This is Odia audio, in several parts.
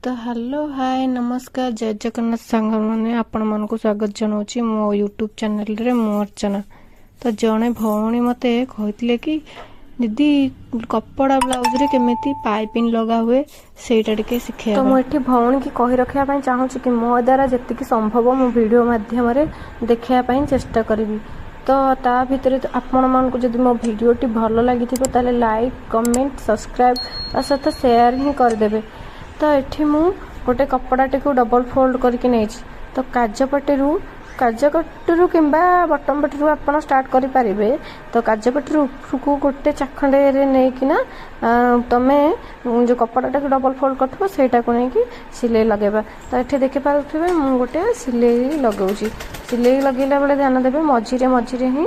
ତ ହ୍ୟାଲୋ, ହାଏ, ନମସ୍କାର, ଜୟ ଜଗନ୍ନାଥ ସାଙ୍ଗମାନେ। ଆପଣମାନଙ୍କୁ ସ୍ୱାଗତ ଜଣାଉଛି ମୋ ୟୁଟ୍ୟୁବ୍ ଚ୍ୟାନେଲରେ। ମୁଁ ଅର୍ଚ୍ଚନା। ତ ଜଣେ ଭଉଣୀ ମୋତେ କହିଥିଲେ କି ଦିଦି, କପଡ଼ା ବ୍ଲାଉଜରେ କେମିତି ପାଇପିନ୍ ଲଗା ହୁଏ, ସେଇଟା ଟିକେ ଶିଖେଇବା। ତ ମୁଁ ଏଠି ଭଉଣୀକି କହି ରଖିବା ପାଇଁ ଚାହୁଁଛି କି ମୋ ଦ୍ୱାରା ଯେତିକି ସମ୍ଭବ, ମୁଁ ଭିଡ଼ିଓ ମାଧ୍ୟମରେ ଦେଖାଇବା ପାଇଁ ଚେଷ୍ଟା କରିବି। ତ ତା ଭିତରେ ଆପଣମାନଙ୍କୁ ଯଦି ମୋ ଭିଡ଼ିଓଟି ଭଲ ଲାଗିଥିବ, ତାହେଲେ ଲାଇକ୍, କମେଣ୍ଟ, ସବସ୍କ୍ରାଇବ୍, ତା ସହିତ ସେୟାର ହିଁ କରିଦେବେ। ତ ଏଠି ମୁଁ ଗୋଟେ କପଡ଼ାଟିକୁ ଡବଲ୍ ଫୋଲ୍ଡ କରିକି ନେଇଛି। ତ କାଜପଟିରୁ କିମ୍ବା ବଟମ୍ ପଟିରୁ ଆପଣ ଷ୍ଟାର୍ଟ କରିପାରିବେ। ତ କାଜପଟିରୁ ଉପରକୁ ଗୋଟେ ଚାଖଣ୍ଡରେ ନେଇକିନା ତମେ ଯେଉଁ କପଡ଼ାଟାକୁ ଡବଲ୍ ଫୋଲ୍ଡ କରିଥିବ, ସେଇଟାକୁ ନେଇକି ସିଲେଇ ଲଗାଇବା। ତ ଏଠି ଦେଖିପାରୁଥିବେ, ମୁଁ ଗୋଟେ ସିଲେଇ ଲଗାଉଛି। ସିଲେଇ ଲଗାଇଲା ବେଳେ ଧ୍ୟାନ ଦେବେ, ମଝିରେ ମଝିରେ ହିଁ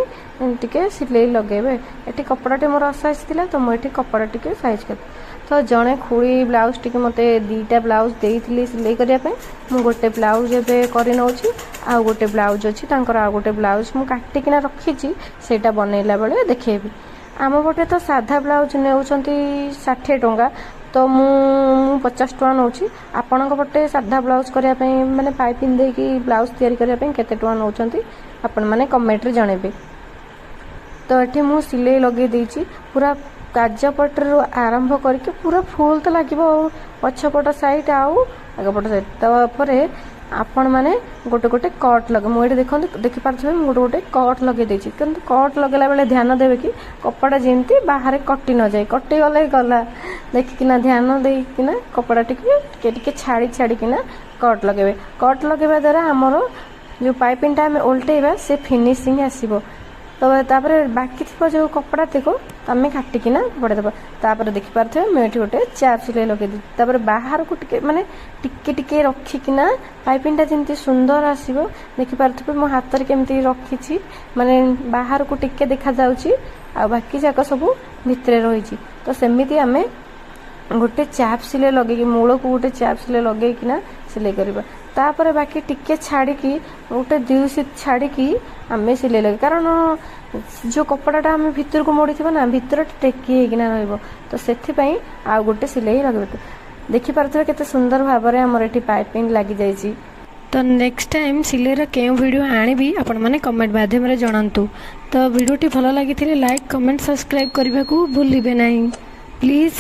ଟିକେ ସିଲେଇ ଲଗାଇବେ। ଏଠି କପଡ଼ାଟି ମୋର ଅସାଇଜ୍ ଥିଲା, ତ ମୁଁ ଏଠି କପଡ଼ା ଟିକେ ସାଇଜ୍ କରି। ତ ଜଣେ ଖୁଡ଼ି ବ୍ଲାଉଜ୍ ଟିକେ ମୋତେ 2ଟା ବ୍ଲାଉଜ୍ ଦେଇଥିଲି ସିଲେଇ କରିବା ପାଇଁ। ମୁଁ ଗୋଟେ ବ୍ଲାଉଜ୍ ଏବେ କରି ନେଉଛି, ଆଉ ଗୋଟେ ବ୍ଲାଉଜ୍ ଅଛି ତାଙ୍କର। ଆଉ ଗୋଟେ ବ୍ଲାଉଜ୍ ମୁଁ କାଟିକିନା ରଖିଛି, ସେଇଟା ବନେଇଲା ବେଳେ ଦେଖେଇବି। ଆମ ପଟେ ତ ସାଧା ବ୍ଲାଉଜ୍ ନେଉଛନ୍ତି 60 ଟଙ୍କା, ତ ମୁଁ 50 ଟଙ୍କା ନେଉଛି। ଆପଣଙ୍କ ପଟେ ସାଧା ବ୍ଲାଉଜ୍ କରିବା ପାଇଁ, ମାନେ ପାଇପିନ୍ ଦେଇକି ବ୍ଲାଉଜ୍ ତିଆରି କରିବା ପାଇଁ କେତେ ଟଙ୍କା ନେଉଛନ୍ତି, ଆପଣମାନେ କମେଣ୍ଟରେ ଜଣେଇବେ। ତ ଏଠି ମୁଁ ସିଲେଇ ଲଗେଇ ଦେଇଛି ପୁରା କାଜପଟିରୁ ଆରମ୍ଭ କରିକି ପୁରା ଫୁଲ୍ ତ ଲାଗିବ, ଆଉ ପଛପଟ ସାଇଡ଼୍ ଆଉ ଆଗପଟ ସାଇଡ଼୍। ତାପରେ ଆପଣମାନେ ଗୋଟେ ଗୋଟେ କଟ୍ ଲଗେଇ, ମୁଁ ଏଠି ଦେଖନ୍ତୁ, ଦେଖିପାରୁଥିବେ, ମୁଁ ଗୋଟେ ଗୋଟେ କଟ୍ ଲଗେଇ ଦେଇଛି। କିନ୍ତୁ କଟ୍ ଲଗେଇଲା ବେଳେ ଧ୍ୟାନ ଦେବେ କି କପଡ଼ା ଯେମିତି ବାହାରେ କଟି ନଯାଏ। କଟିଗଲେ ଗଲା। ଦେଖିକିନା, ଧ୍ୟାନ ଦେଇକିନା କପଡ଼ା ଟିକେ ଟିକେ ଟିକେ ଛାଡ଼ି ଛାଡ଼ିକିନା କଟ୍ ଲଗେଇବେ। କଟ୍ ଲଗେଇବା ଦ୍ୱାରା ଆମର ଯେଉଁ ପାଇପିଂଟା ଆମେ ଓଲଟେଇବା, ସେ ଫିନିସିଂ ଆସିବ। ତ ତାପରେ ବାକି ଥିବା ଯେଉଁ କପଡ଼ା ଥିବ, ଆମେ କାଟିକିନା ଫୋପାଡ଼ି ଦେବା। ତାପରେ ଦେଖିପାରୁଥିବେ, ମୁଁ ଏଠି ଗୋଟେ ଚାପ ସିଲେଇ ଲଗେଇ ଦେଇଛି। ତାପରେ ବାହାରକୁ ଟିକେ, ମାନେ ଟିକେ ଟିକେ ରଖିକିନା ପାଇପିଂଟା ଯେମିତି ସୁନ୍ଦର ଆସିବ। ଦେଖିପାରୁଥିବେ, ମୋ ହାତରେ କେମିତି ରଖିଛି, ମାନେ ବାହାରକୁ ଟିକେ ଦେଖାଯାଉଛି ଆଉ ବାକି ଯାକ ସବୁ ଭିତରେ ରହିଛି। ତ ସେମିତି ଆମେ ଗୋଟେ ଚାପ ସିଲେଇ ଲଗେଇକି, ମୂଳକୁ ଗୋଟେ ଚାପ ସିଲେଇ ଲଗେଇକିନା ସିଲେଇ କରିବା। ତାପରେ ବାକି ଟିକେ ଛାଡ଼ିକି, ଗୋଟେ 2 ସିଟ୍ ଛାଡ଼ିକି ଆମେ ସିଲେଇ ଲଗେଇବା, କାରଣ ଯେଉଁ କପଡ଼ାଟା ଆମେ ଭିତରକୁ ମୋଡ଼ିଥିବା ନା, ଭିତରଟା ଟେକି ହେଇକିନା ରହିବ। ତ ସେଥିପାଇଁ ଆଉ ଗୋଟେ ସିଲେଇ ଲଗେଇବା। ଦେଖିପାରୁଥିବେ, କେତେ ସୁନ୍ଦର ଭାବରେ ଆମର ଏଠି ପାଇପିଂ ଲାଗିଯାଇଛି। ତ ନେକ୍ସଟ ଟାଇମ୍ ସିଲେଇର କେଉଁ ଭିଡ଼ିଓ ଆଣିବି, ଆପଣମାନେ କମେଣ୍ଟ ମାଧ୍ୟମରେ ଜଣାନ୍ତୁ। ତ ଭିଡ଼ିଓଟି ଭଲ ଲାଗିଥିଲେ ଲାଇକ୍, କମେଣ୍ଟ, ସବସ୍କ୍ରାଇବ୍ କରିବାକୁ ଭୁଲିବେ ନାହିଁ ପ୍ଲିଜ୍।